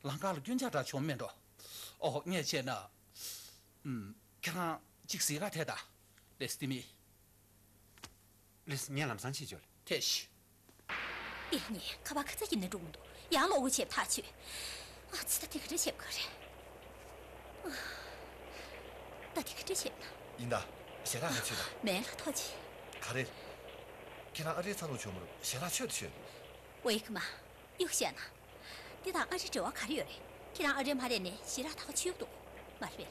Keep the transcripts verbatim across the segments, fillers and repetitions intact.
ལམ་ཁ་ལ་སྐྱོན་ཆ་འདྲ་བྱུང་མེད་འགྲོ། ཨོ་ངས་བྱས་ན། ཨུམ། ཁྱེད་རང་གཅིག་གཟིགས་ག་ཐད་ད། ལེས་ཏི་མི། ལེས་ངས་ལམ་སང་ཕྱིན་ཆོག་ལེ། ཐེ་ཤི། ཨེ་ནི་ཁ་པར་ཁ་ཚ་ཡིན་ན་འགྲོ་མི་འདུག་ཡང་ལོག་འོ་བྱེད་ཐག་ཆོད། ཨ་ཙི། ད་དེ་ག་འདྲ་བྱེད་དགོས་རེད། ཨ། ད་དེ་ག་འདྲ་བྱེད་ན། ཡིན་ད། ཞེ་དྲག་མི་ཆོད་ད། མེད་ལ་ཐོག་ཆེ། ག་རེ། ཁྱེད་རང་ཨ་རིའི་ཚ་ལུང་ཆོ་མོར་ཞེ་དྲག་ཆོད་དུ་ཤོད། ཝེ་ཁི་མ། གཡུག་བཤད་ན། འདི་དང་ཨ་རི་འབྲེལ་བ་ག་རེ་ཡོད་རེད། ཁྱེད་རང་ཨ་རི་མ་རེད་ནས་ཞེ་དྲག་ཐག་ཆོད་འདུག་མ་རེད་པས།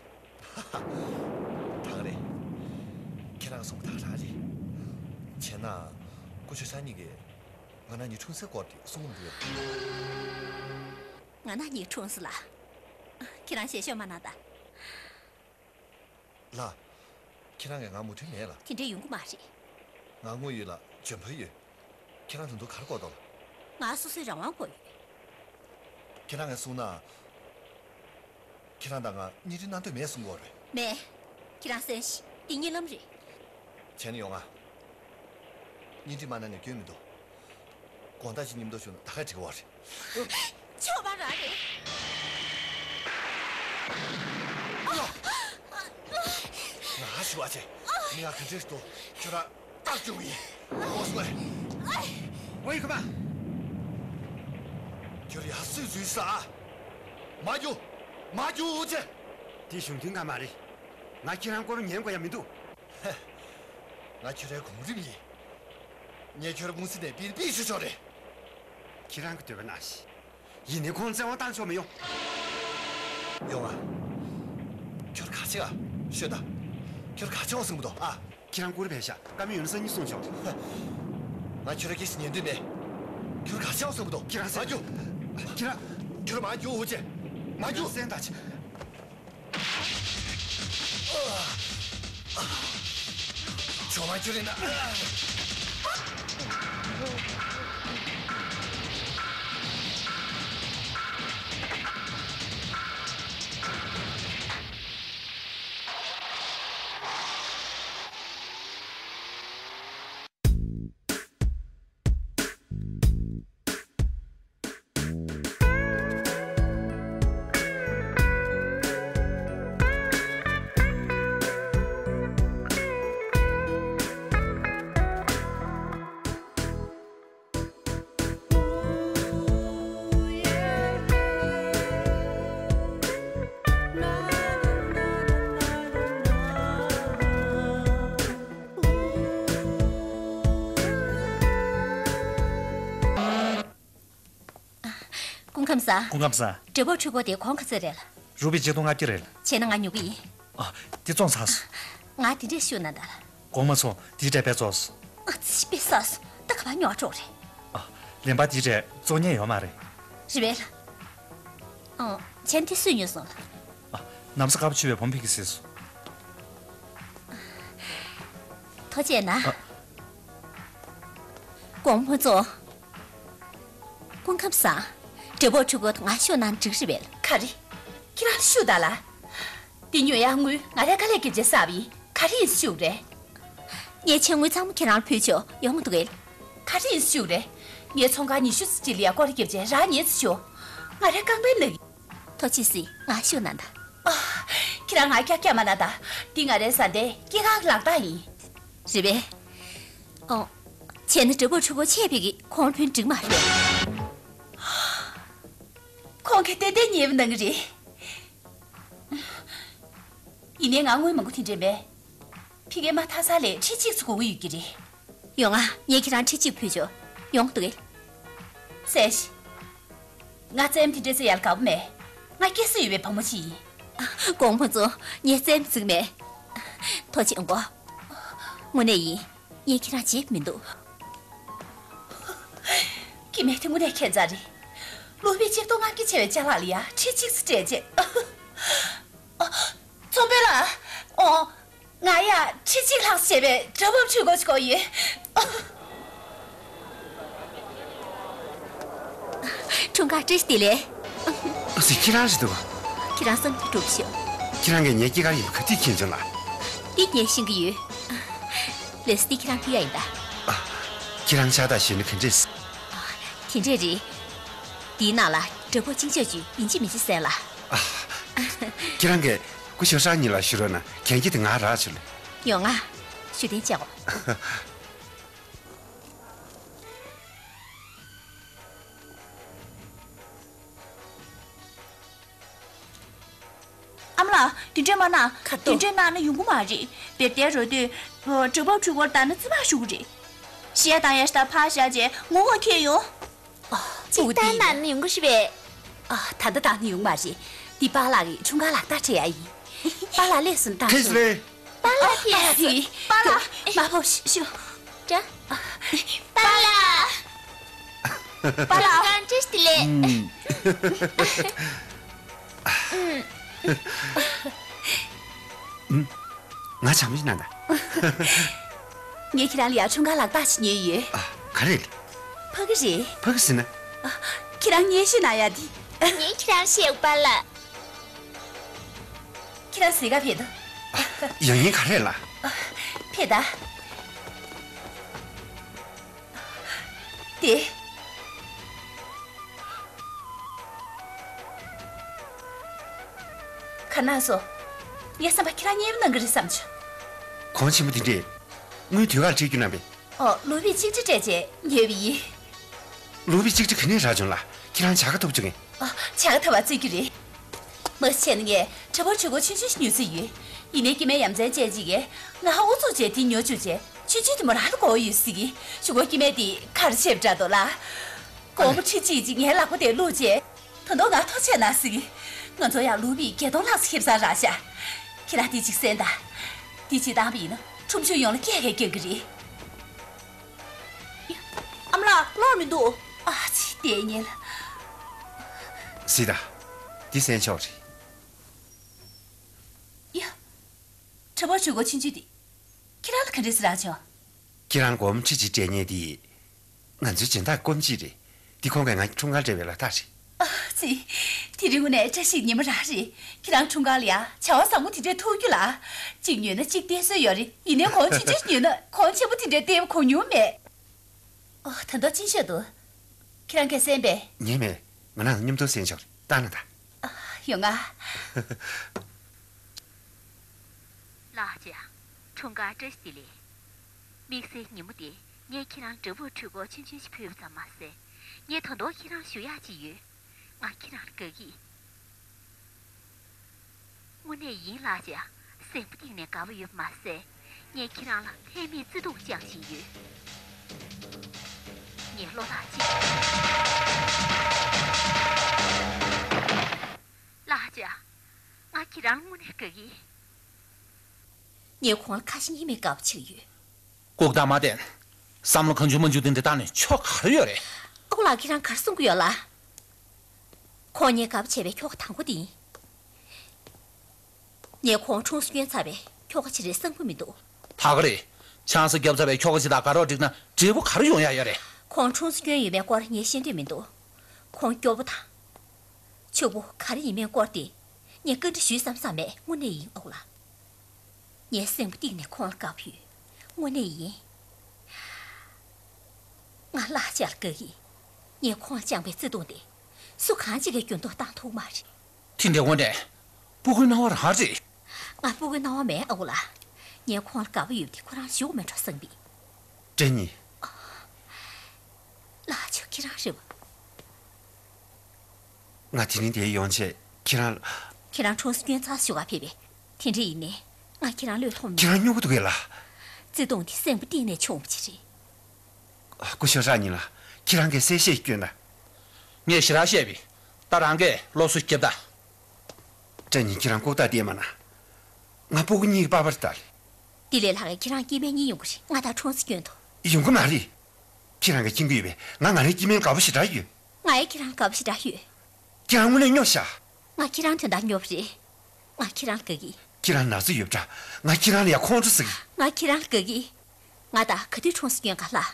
ད་ག་རེད། ཁྱེད་རང་གསུང་ཐག་རང་རེད། བྱས་ན། སྐུ་ཞབས་ཤ་གཉིས་ཀྱིས། ང་རང་གཉིས་འཁྲུངས་སའི་སྐོར་དེ་གསུང་གི་མི་འདུག་ང་རང་གཉིས་འཁྲུངས་ས་ལ། ཁྱེད་རང་ཞལ་ཤོག་མ་གནང་ད། ལགས། ཁྱེད་རང་གིས་ང་མོས་མཐུན་མེད་ལ། དེ་འདྲའི་ཡོང་གི་མ་རེད། ང་དངོས་ཡོད་ལ་འཇོན་པོ་ཡོད། ཁྱེད་རང་ད་དུང་ག་རེ་དགོས་འདུག་ལ། ང་སོ་སོའི་རང་དབང་དགོས་ཡོད། ཁྱེད་རང་ངས་གསུངས་ན། ཁྱེད་རང་དང་ང་གཉེན་སྒྲིག་གནང་འདོད་མེད་གསུང་གི་ཡོད་རེད། མེད། ཁྱེད་རང་གསན་ཤིག་འདི་གཉིད་ལམ་རེད། བྱས་ན་ཡོང་ང་། གཉེན་སྒྲིག་མ་གནང་ནས་སྐྱོན་མི་འདུག་དགོང་དག་ཅིག་མཉམ་དུ་བཞུགས་ན་ད་ག་འགྲིག་གི་རེད། ཆོག་པ་རང་རེད། ང་ཞུ་བ་བྱས། མི་ང་ག་འདྲས་འདུག་ཁྱོད་རང་རྟགས་བཅུག་ཡིན། ཨོ་སོ། ཝེ་ཁི་མ། ཁྱོད་ཡར་སུས་འཛུལ་ས། མ་རྒྱུག་མ་རྒྱུག་ཅེ། འདི་གཞུང་དོན་ཁག་མ་རེད། ང་ཁྱེད་རང་སྐོར་ཉན་དགོས་ཡ་མི་འདུག་ང་ཁྱོད་རའི་གོང་རིམ་ཡིན། ངས་ཁྱོད་ར་ཀུང་སི་ནས་པིར་པིར་ཞུ་ཆོག་རེད། ཁྱེད་རང་གི་འདོད་པ་ནང་བཞིན། ཡིན་ནའི་ཁོང་བཙན་དབང་བཏང་ཆོག་མི་ཡོང་། ཡོང་ང་། ཁྱོད་ག་རེ་བྱེད་ག་ཤོད་ད། ཁྱོད་ག་རེ་བྱེད་འོང་སེམས་པ་འདུག་ཨ། ཁྱེད་རང་སྐུ་རུ་ཕེབས་ཤག་བཀའ་མོལ་ཡོད་ན་སང་ཉིན་གསུང་ཆོག་ང་ཁྱོད་ར་སྐད་ཆ་ཉན་འདོད་མེད། ཁྱོད་ག་རེ་བྱེད་འོང་སེམས་པ་འདུག་ཁྱེད་རང་མ་རྒྱུག་ཁྱེད་རང་། ཁྱོད་མ་རྒྱུག་འུ་ཅེ། མ་རྒྱུག་སེམས་ད་ཆེ། ཇོ་མ་ཁྱོད་རེད་ན། སྐུ་ཁམས་བཟང་། སྐུ་ཁམས་བཟང་། འབྲས་བུ་འཕྲུལ་འཁོར་དེ་གོང་ག་ཚོད་རེད་ལ། རུ་པི་ཆིག་སྟོང་ལྔ་བརྒྱ་རེད་ལ། བྱས་ན་ང་ཉོ་གི་ཡིན། ཨ། འདི་བཙོང་ཚར་སོང་། ང་དེ་འདྲས་ཤོད་ན་ད་ལ། དགོངས་མ་ཚོམས། འདིའི་གྲས་དཔེ་བཙོངས་སོང་། ཨ་ཙི། དཔེ་བསགས་སོང་། ད་ག་པར་ཉོ་བ་འགྲོ་རེད། ཨ། ལེན་པ་འདིའི་གྲས་བཙོང་མཁན་ཡོད་མ་རེད། རེད་པས་ལ། ཨང་། བྱས་ན་དེ་སུས་ཉོས་སོང་ལ། ཨ། ན་བཟའ་དཀར་པོ་ཕྱུ་པའི་བུ་མོ་ཕ་གིར་གཟིགས་སོང་། ཐུགས་རྗེ་གནང་། ཨ། དགོངས་མ་ཚོམས། སྐུ་ཁམས་བཟང་། འབྲས་བུ་འཕྲུལ་འཁོར་ང་ཤོག་ན་འགྲིག་རེད་པས་ལ། ག་རེ། ཁྱེད་རང་ཤོད་ད་ལ། འདི་ཉོ་ཡག་དངུལ་ང་རའི་དཀའ་ལས་བརྒྱབ་བྱས་བསགས་པ་ཡིན། ག་རེ་ཡིན་ཤོད་རེད། ངས་ཕྱག་དངུལ་ཚང་མ་ཁྱེད་རང་ལ་ཕུལ་ཆོག་ཡོང་གི་འདུག་གས། ག་རེ་ཡིན་ཤོད་རེད། ངས་ཚོང་ཁང་ཉི་ཤུ་ཙམ་ཅིག་ལ་ཡ་སྐོར་བརྒྱབ་བྱས་རག་ཉེས་ཙམ་ཤོག་ང་རའི་རྐང་པའི་ནག་ཐུགས་རྗེ་གཟིགས། ང་ཤོད་ན་ད། ཨ། ཁྱེད་རང་ང་སྐྱག་སྐྱག་མ་ན་ད། འདི་ང་རའི་བཟའ་ཟླའི་སྐྱེས་སྐར་གྱི་ལག་རྟགས་ཡིན། རེད་པས། ཨོ། བྱས་ན་འབྲས་བུ་འཕྲུལ་འཁོར་ཆེད་ཕེབས་ཀྱི་ཁོང་ལ་ཕུལ་ན་འགྲིག་མ་རེད། ཁོང་གིས་ཏན་ཏན་ཉེས་པ་གནང་གི་རེད། ཡིན་ནའི་ང་དངུལ་མང་པོ་དེ་འདྲས་མེད། ཕ་གིར་མ་མཐའ་གསར་ལ་ཁྲི་གཅིག་ཙམ་དགོས་ཀྱི་ཡོད་ཀྱི་རེད། ཡོང་ང་། ངས་ཁྱེད་རང་ཁྲི་གཅིག་ཕུལ་ཆོག་ཡོང་གི་འདུག་གས། གསན་ཤིག་ང་རྩེད་མོ་དེ་འདྲས་རྩེ་ཡག་ག་པོ་མེད། ང་སྐྱེ་ས་ཡོད་པའི་བུ་མོ་ཅིག་ཡིན། དགོངས་མ་ཚོམས། ངས་རྩེད་མོ་རྩེ་གི་མེད། ཐུགས་རྗེ་གནང་གོ། དངོས་གནས་ཡིན། ངས་ཁྱེད་རང་བརྗེད་མི་འདུག་སྐྱེ་དམན་དེ་དངོས་གནས་ཁྱད་མཚར་རེད། ལུག་པའི་ལྕགས་ཐོག་ལྔ་བརྒྱ་ཆེ་བའི་ཅ་ལག་ལ་ཡ་ཁྲི་གཅིག་ཙམ་སྤྲད་རྗེས། ཨ། ཚོང་དཔོན་ལགས། ཨོ། ང་ཡ་ཁྲི་གཅིག་ལྷག་བྱས་པའི་འདྲ་འབབ་འཕྲུལ་འཁོར་ཅིག་དགོས་ཡོད། འཁྲུངས་སྐར་བཀྲ་ཤིས་བདེ་ལེགས། ཨ་ཙི། ཁྱེད་རང་རེད་འདུག་ཁྱེད་རང་བསམ་ཚུལ་འགྲུབ་ཤོག་ཁྱེད་རང་གིས་ངའི་སྐྱེས་སྐར་ཡིན་པ་ག་དུས་མཁྱེན་བྱུང་ལ། འདི་ངས་ཤེས་ཀྱི་ཡོད། ལེས་འདི་ཁྱེད་རང་ཕུལ་ཡ་ཡིན་ད། ཨ། ཁྱེད་རང་ཕྱག་རྟགས་ཞུས་ན་ག་འདྲས། ཨ། དེ་འདྲས་རེད། འདིའི་ནང་ལ་ དྲ་འབུ་གཅིག་ཆོད་ཅིག་ཡིན་གཅིག་མིན་གཅིག་གསན་ལ། ཨ། ཁྱེད་རང་གིས་སྐུ་ཞབས་ཧྲང་ཉི་ལ་ཞུ་རོགས་གནང་། གན་རྒྱ་དེ་ང་རག་ཆོག་ལེ། ཡོང་ང་། ཞུ་རྟེན་བཅར་གོ། ཨ་མ་ལགས། དེ་འདྲས་མ་གནང་། ག་དུས། དེ་འདྲས་གནང་ན་ཡོང་གི་མ་རེད། བེར་ཏའི་རོ་དུས། དྲ་འབབ་འཕྲུལ་འཁོར་བཏང་ན་རྩིས་པ་ཞུ་གི་རེད། གཞས་བཏང་ཡ་ཞིག་དང་ཕར་བཞག་རྗེས་ངོ་ལོག་ཁྱེར་ཡོང་། ཨ། ཅིག་ལྟ་ན་ནི་ཡོང་གི་ཞིག་པས། ཨ། ད་ལྟ་བཏང་ན་ཡོང་མ་རེད། འདི་པཱ་ལགས་ཀྱི་འཁྲུངས་སྐར་ལག་རྟགས་སྤྲད་ཡ་ཡིན། པཱ་ལགས་སླེབས་སོང་། བཏང་ཐེངས་ཤོག་རེད། པཱ་ལགས་ཕེབས། པཱ་ལགས། མ་ཕོབ་ཤོག་ད། པཱ་ལགས། པཱ་ལགས། ཁྱེད་རང་བཀྲ་ཤིས་བདེ་ལེགས། ཨུམ། ཨུམ། ང་བྱམས་པོ་ཞིག་གནང་དང་། ངས་ཁྱེད་རང་ལ་ཡ་འཁྲུངས་སྐར་ལག་རྟགས་ཤིག་ཉོས་ཡོད། ཨ། ག་རེ་རེད། ཕ་གི་རེད། ཕ་གི་ཟེར་ན། ཨ། ཁྱེད་རང་སྙན་ཞུ་གནང་ཡ་དེ། ངས་ཁྱེད་རང་བཤད་པཱ་ལགས། ཁྱེད་རང་གཟིགས་ག་ཕེབས་དང་། ཨ། ཡང་ཡིན་ག་རེ་ལ། ཨ། ཕེབས་དང་། དེ། ག་ན་སོ། ངས་བསམ་པ་ཁྱེད་རང་མཉེས་པོ་གནང་གི་རེད་བསམ་བྱུང་། གོང་ཆེན་པོ་འདི་འདྲས། དངུལ་དུས་ཁར་སྤྲད་རྒྱུ་གནང་པས། ཨོ། ལུག་པའི་གཅིག་ཁྲི་སྤྲད་བྱས་ཉོས་པ་ཡིན། ལུག་པའི་གཅིག་ཁྲི་ག་ནས་རག་བྱུང་ལ། ཁྱེད་རང་བྱ་དགའ་ཐོབ་བྱུང་ངས། ཨ། བྱ་དགའ་ཐོབ་པ་བརྩི་རྒྱུ་རེད། མ་གཞི་བྱས་ན་ངས་དྲ་འབུ་འཕྲུལ་འཁོར་ཆུང་ཆུང་ཞིག་ཉོ་རྩིས་ཡོད། ཡིན་ནའི་སྐྱེ་དམན་ཡ་མཚན་ཅན་ཅིག་གིས་ང་ཧ་ཨུ་ཚུགས་བྱས་དེ་ཉོ་བཅུག་བྱས། ཆུང་ཆུང་དེ་མོ་རང་ལ་དགོས་ཡོད་ཟེར་གི། གཞུག་གུ་སྐྱེ་དམན་དེ་གར་ཆེབ་འདྲ་འདུག་ལ། སྒོར་མོ་ཁྲི་གཅིག་ཅིག་ངའི་ལག་པ་དེར་བླུགས་བྱས། ད་དུང་ང་ཐུགས་རྗེ་གནང་ཟེར་གི། ང་ཚོ་ཡང་ལུག་པའི་བརྒྱད་སྟོང་ལྷག་ཙམ་ཁེ་བཟང་རག་ཤག་ཁྱེད་རང་དེ་གཅིག་གསན་དང་། དེ་གཅིག་བཏང་པ་ཡིན་ན་ཁྲོམ་གཞུང་ཡོངས་ལ་སྐད་ཀྱང་རྒྱག་གི་རེད། ཨ་མ་ལགས། ལོག་མི་འདུག་ཨ་ཙི། ལྟས་ངན་ལ། གཟིགས་དང་། འདི་གསན་ཆོག་རེད། ཡ། དྲ་འབུ་འཕྲུལ་འཁོར་ཆུང་ཆུང་དེ། ཁྱེད་རང་ལ་ག་འདྲས་སེ་རག་བྱུང་། ཁྱེད་རང་སྒོར་མོ་ཁྲི་གཅིག་སྤྲད་མཁན་དེ། ང་ཚོའི་སྦྱིན་བདག་སྐུ་མཁྱེན་རེད། འདི་ཁོང་གིས་ང་འཁྲུངས་སྐར་སྤྲད་པའི་ལག་རྟགས་རེད། ཨ་ཙི། དེ་རིང་དངོས་གནས་བཀྲ་ཤིས་ཉི་མ་རང་རེད། ཁྱེད་རང་འཁྲུངས་སྐར་ལ་ཡ་བྱ་བ་བཟང་པོ་དེ་འདྲས་ཐུག་རྒྱུ་ལ། གཅིག་ཉོས་ན་གཅིག་སྟེར་སྲོལ་ཡོད་རེད། ཡིན་ནའི་གོང་ཆུང་ཆུང་ཉོས་ན་གོང་ཆེན་པོ་དེ་འདྲས་སྟེར་བ་གོ་མྱོང་མེད། ཨོ། ད་དུང་ཅི་བཤད་འདུག་ཁྱེད་རང་གིས་གསན་པས། ཉན་མེད། ང་རང་མཉམ་དུ་གསན་ཆོག་རེད། ལྟ་ན་ད། ཨ། ཡོང་ང་། ལགས་ཅག་འཁྲུངས་སྐར་བཀྲ་ཤིས་བདེ་ལེགས། དམིགས་བསལ་ཉིན་མོ་དེ་ངས་ཁྱེད་རང་དྲ་འབུ་འཕྲུལ་འཁོར་ཆུང་ཆུང་ཞིག་ཕུལ་བ་ཙམ་མ་ཟད། ངས་ད་དུང་ཁྱེད་རང་ཞུ་ཡག་ཅིག་ཡོད། ང་ཁྱེད་རང་ལ་དགའ་གི། དངོས་གནས་ཡིན་ལགས་ཅག་སེམས་པ་གཏིང་ནས་དགའ་པོ་ཡོད་པ་མ་ཟད། ངས་ཁྱེད་རང་ལ་ལྷད་མེད་བརྩེ་དུང་བཅངས་བཞིན་ཡོད། ངས་བློ་ཐག་བཅད། ལགས་ཅག་ང་ཁྱེད་རང་ལ་དངོས་གནས་དགའ་གི། ངས་ཁོང་ལ་ཁ་ཞེ་གཉིས་མེད་དགའ་པོ་བྱེད་ཀྱི་ཡོད། ལྐུགས་རྟགས་མ་བསྟན། བསམ་བློ་གང་བྱུང་མང་བྱུང་དེ་འདྲ་བཏང་ནས་ཆོ་ག་རེ་ཡོད་རེད། ཨོ་ལགས། ཁྱེད་རང་ག་རེ་གསུང་གི་ཡོད་ལགས། ཁོང་ངས་དགའ་པོ་བྱས་པའི་ཁྱོ་ག་དང་པོ་དེ་ཡིན། ངས་ཁོང་ཁྲོམ་སུ་བསྐྱོན་ཚར་བའི་ཁྱོ་ག་ཅིག་རེད་བསམ་གྱི་མི་འདུག་ད་ག་རེད། ཆང་ས་བརྒྱབ་ཚར་བའི་ཁྱོ་ག་ཅིག་དང་དགའ་རོགས་བསྒྲིགས་ན་འབྲས་བུ་ག་རེ་ཡོང་ཡག་ཡོད་རེད། ཁོང་ཁྲོམ་སུ་བསྐྱོན་ཡོད་མེད་སྐོར་ངས་ཤེས་འདོད་མི་འདུག་ཁོང་སྐྱོ་པོ་དང་། ཕྱུག་པོ་ག་རེ་ཡིན་མིན་སྐོར་དེ། ངས་བཀའ་འདྲི་ཞུས་བསམ་བསམ་མེད། དངོས་གནས་ཡིན། ཨོ་ལགས། ངས་སེམས་པ་གཏིང་ནས་ཁོང་ལ་དགའ་པོ་ཡོད། དངོས་གནས་ཡིན། ང་ལགས་ཅག་ལ་དགའ་གི། ངས་ཁོང་ལ་བཅངས་པའི་བརྩེ་དུང་དེ། སུ་གང་ཅིག་གིས་འགྱུར་ལྡོག་བཏང་ཐུབ་མ་རེད། དེ་འདྲའི་དངོས་གནས་སྤུ་གུའི་སྣང་བ་རང་རེད། ང་སྤུ་གུའི་སྣང་བ་མེད། ཨོ་ལགས། ངས་ཁོང་ལ་དགའ་པོ་ཡོད་པ་དེ་ཁོ་རང་ཞུ་དགོས་མེད་འགྲོ་བསམ་པས། བཀྲ་ཤིས། ལགས་ཅག་ཁྱེད་རང་རེད་པ། ང་དེ་རིང་འདིར་ཡོང་ཆེད་ཁྱེད་རང་། ཁྱེད་རང་ཁྲོམ་སུ་སྐྱོན་ཚར་ཞུ་ག་ཕེབས་པས། དེ་འདྲ་ཡིན་ནའི་ང་ཁྱེད་རང་བློས་ལྷོངས་མེད། ཁྱེད་རང་སྨྱོ་གི་འདུག་གས་ལགས། བརྩེ་དུང་དེ་སེམས་པ་གཏིང་ནས་བྱུང་བ་ཅིག་རེད། སྐུ་ཞབས་ཧྲང་ཉི་ལགས། ཁྱེད་རང་གིས་གསལ་བཤད་སྐྱོན་དང་། ངས་ཞེ་དྲག་བཤད་པས། ད་རང་གིས་སློབ་གསོ་རྒྱོབ་དང་། བཀྲ་ཤིས། ཁྱེད་རང་ལྐུགས་རྟགས་བསྟན་མ་གནང་། ང་སྤུ་གུ་གཉིས་ཀྱི་པ་ཕ་རེད་ད། དེ་ལས་ལྷག་གིས་ཁྱེད་རང་སྐྱེ་དམན་གཉིས་ཡོང་གི་རེད། ང་དང་ཁྲོམ་སུ་སྐྱོན་དང་། ཡོང་གི་མ་རེད། ཁྱེད་རང་གིས་མཁྱེན་གྱི་ཡོད་པས། ང་ང་རའི་སྐྱེ་དམན་དགའ་པོ་ཞེ་དྲག་ཡོད། ང་ཡང་ཁྱེད་རང་དགའ་པོ་ཞེ་དྲག་ཡོད། ཁྱེད་རང་དངོས་གནས་སྨྱོ་ཤག་ང་ཁྱེད་རང་དོན་དག་སྨྱོ་བ་རེད། ང་ཁྱེད་རང་ལ་དགའ་གི། ཁྱེད་རང་ན་ཚ་ཡོད་པ་འདྲ། ང་ཁྱེད་རང་ལ་ཡ་ཁོང་ཁྲོ་ཟ་གི། ང་ཁྱེད་རང་ལ་དགའ་གི། ང་ད་ག་དུས་ཁྲོམ་སུ་སྐྱོན་ག་ལགས།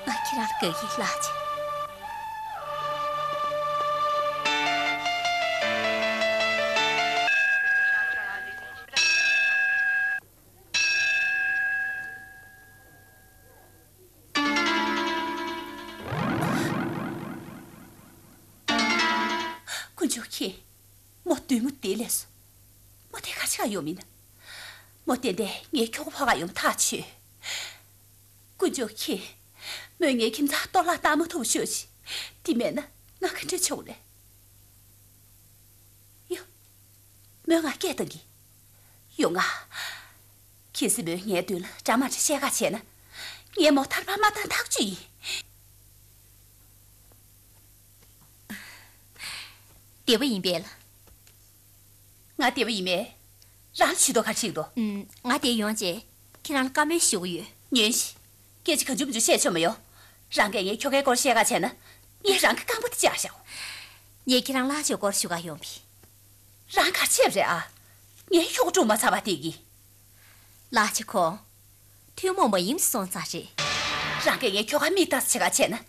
ང་ཁྱེད་རང་ལ་དགའ་གི་ལགས་ཅེ། ཇོ་ཁྱེད། མོ་བདུད་མོ་དེ་ལས་སོ། མོ་དེ་ག་ཆགས་ཡོང་མིན། མོ་ཏན་ཏན་ངའི་ཁྱོ་ག་ཕོ་ག་ཡོང་ཐག་ཆོད། དཀོན་མཆོག་མཁྱེན། མོས་ངའི་ཁྱིམ་ཚང་གཏོར་བརླག་བཏང་མ་ཐུབ་ཤོག་ཅིག་དེ་མེད་ན་ང་ག་འདྲ་བྱུང་རེད། ཡོ། མོས་ང་སྐད་བཏང་གི། ཡོང་ང་། ཁྱེད་སྲིད་མོས་ངའི་མདུན་ལ་འདྲ་མ་འདྲ་བཤད་ཁ་བྱས་ན། ངས་མོ་ཐར་པ་མ་བཏང་ཐག་ཆོད་ཡིན། བདེ་པོ་ཡིན་པས་ལ། ང་བདེ་པོ་ཡིན་མེད། རང་ལ་ཇུས་གཏོགས་ག་རེ་བྱེད་ཀྱི་འདུག་ཨུམ། ང་དེ་ཡོང་རྗེས་ཁྱེད་རང་ལ་བཀའ་མོལ་ཞུ་གི་ཡོད། ཉོན་ཞིག་སྐད་ཆ་གང་བྱུང་མང་བྱུང་བཤད་ཆོག་མ་ཡོང་། རང་གིས་ངའི་ཁྱོ་གའི་སྐོར་བཤད་ག་བྱས་ན། ངས་རང་གི་རྐང་པ་དེ་བཅག་བཞག་ངས་ཁྱེད་རང་གླ་ཆའི་སྐོར་ཞུ་ག་ཡོང་བི། རང་ག་རེ་བྱས་པ་རེད་ཨ། ངའི་ཁྱོ་ག་སྒྲུང་མ་ཚར་བ་བསྡད་ཀྱི། གླ་ཆ་ཁོ། ཐུན་མོང་མ་ཡིན་སོང་ཙང་རེད། རང་གིས་ངའི་ཁྱོ་ག་མིག་ལྟ་ས་བྱེད་ག་བྱས་ན།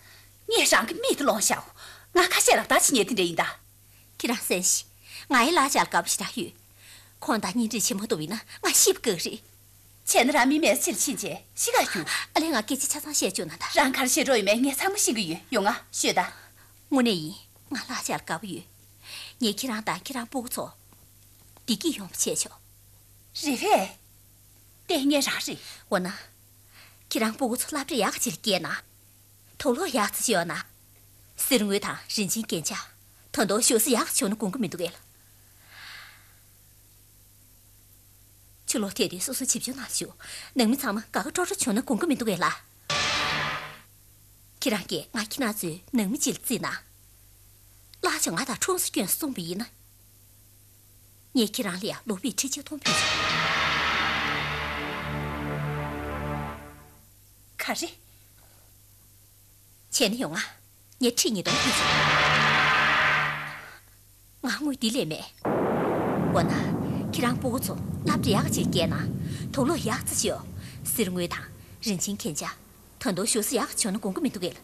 ངས་རང་གི་མིག་དེ་སློང་བཞག་ང་ཁ་ཤས་ལ་བརྡ་ཆད་ཉེས་དེ་འདྲ་ཡིན་ད། ཁྱེད་རང་གསན་ཤིག་ང་ཡི་གླ་ཆ་ལ་དགའ་པོ་ཞེ་དྲག་ཡོད། ཁོང་དང་གཉེན་སྒྲིག་བྱེད་མ་ཐུབ་ཡིན་ན་ང་ཤི་བ་དགའ་གི་རེད། བྱས་ན་རང་མི་མེད་ཕྱིར་ཕྱིན་བྱས་ཤི་ག་རྒྱུགས། ཨ་ལས། ང་སྐད་ཆ་ཆ་ཚང་བཤད་བཅུག་ན་ད། རང་ག་རེ་བྱེད་འགྲོ་ཡོད་མེད་ངས་ཚང་མ་ཤེས་ཀྱི་ཡོད། ཡོང་ང་ཤོད་ད། དངོས་གནས་ཡིན། ང་གླ་ཆ་ལ་དགའ་པོ་ཡོད། ངས་ཁྱེད་རང་དང་ཁྱེད་རང་སྤུ་གུ་ཚོ་བདེ་སྐྱིད་ཡོང་བ་བྱས་ཆོག་རེད་པས། ལྟས་ངན་རང་རེད། འོ་ན། ཁྱེད་རང་སྤུ་གུ་ཚོ་སློབ་གྲྭ་ཡག་ག་ཅིག་ལ་སྐྱེལ་ན། དུག་ལོག་ཡག་ཙི་ཅིག་ཡོད་ན། གསེར་དངུལ་དང་རིན་ཆེན་རྒྱན་ཆ། ད་དུང་ཞོགས་ཟས་ཡག་ཙི་བྱུང་ན་དགོངས་ཀྱི་མི་འདུག་གས་ལགས། ཕྱི་ལོགས་ཐད་དུས་སོ་སོའི་བྱིས་པ་ཆུང་ནང་ལ་བཞུགས། ནང་མི་ཚང་མ་དགའ་དགའ་སྤྲོ་སྤྲོ་བྱུང་ན་དགོངས་ཀྱི་མི་འདུག་གས་ལགས། ཁྱེད་རང་གིས་ང་ཁྱེད་རང་ཚོའི་ནང་མི་ཅིག་ལ་བརྩིས་ན། གླ་ཆ་ང་དང་ཁྲོམ་སོ་སྐྱོན་སོང་བ་ཡིན་ན། ངས་ཁྱེད་རང་ལ་ཡང་ལོ་བེད་ཁྲི་ཆིག་སྟོང་ཕུལ་ཆོག་ག་རེ། བྱས་ན་ཡོང་ང་། ངས་ཁྲི་ཉིས་སྟོང་ཕུལ་ཆོག་ང་དངུལ་འདི་ལས་མེད། འོ་ན། ཁྱེད་རང་སྤུ་གུ་ཚོ་སློབ་གྲྭ་ཡག་ག་ཅིག་ལ་སྐྱེལ་ན། དུག་ལོག་ཡག་ཙི་ཅིག་ཡོད། གསེར་དངུལ་དང་རིན་ཆེན་རྒྱན་ཆ། ད་དུང་ཞོགས་ཟས་ཡག་ག་བྱུང་ན་དགོངས་ཀྱི་མི་འདུག་གས་ལགས།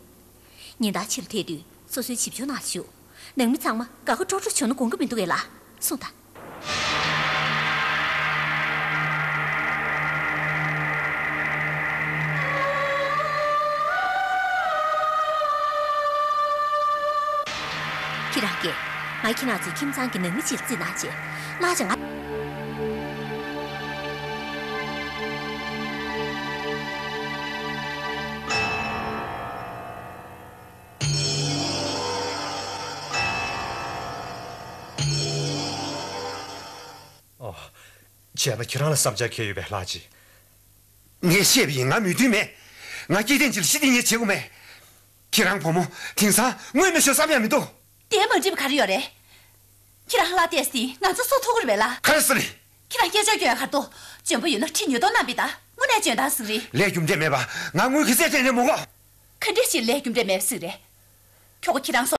ཉིན་ལྟར་ཕྱི་ལ་ཐད་དུས་སོ་སོའི་བྱིས་པ་ཆུང་ནང་ལ་བཞུགས། ནང་མི་ཚང་མ་དགའ་དགའ་སྤྲོ་སྤྲོ་བྱུང་ན་དགོངས་ཀྱི་མི་འདུག་གས་ལགས། སོང་ད། ཁྱེད་རང་གིས་ང་ཁྱེད་རང་ཚོའི་ཁྱིམ་ཚང་གི་ནང་མི་ཅིག་ལ་བརྩིས་གནང་བྱས། གླ་ཆ་ང་། ཨོ། བྱས་ན་ཁྱེད་རང་ལ་བསམ་འཆར་གང་ཡོད་པས་ལགས་ཀྱིས། ངས་བཤད་པ་ཡིན། ང་མོས་མཐུན་མེད། ང་སྐྱེ་ལྡན་ཅིག་ལ་ཤི་སྟེ་ངས་བྱེད་དགོས་མེད། ཁྱེད་རང་བུ་མོ་དེང་སང་དངོས་གནས་ཤོར་བསམ་ཡང་མི་འདུག་དེ་མ་འགྲིག་པ་ག་རེ་ཡོད་རེད། ཁྱེད་རང་ལ་བལྟས་ཏེ་ང་ཚོ་སུ་ཐུག་གི་རེད་པས་ལགས། ག་རེ་ཟེར། ཁྱེད་རང་སྐད་ཆ་སྐྱོན་ཡ་ག་རེ་འདུག་འཇོན་པོ་ཡོད་ན་ཁྲི་ཉིས་སྟོང་བསྣམས་པའི་ད་དངོས་གནས་འཇོན་ཐང་ཟིག་རེད། ལས་རྒྱུ་འབྲས་མེད་པ་ང་དངུལ་གྱི་རྩེད་འགྲན་རེད་མོ་གོ། ག་འདྲ་ཞིག་ལས་རྒྱུ་འབྲས་མེད་པ་ཟིག་རེད། ཁྱོ་ག་ཁྱེད་རང་སོ།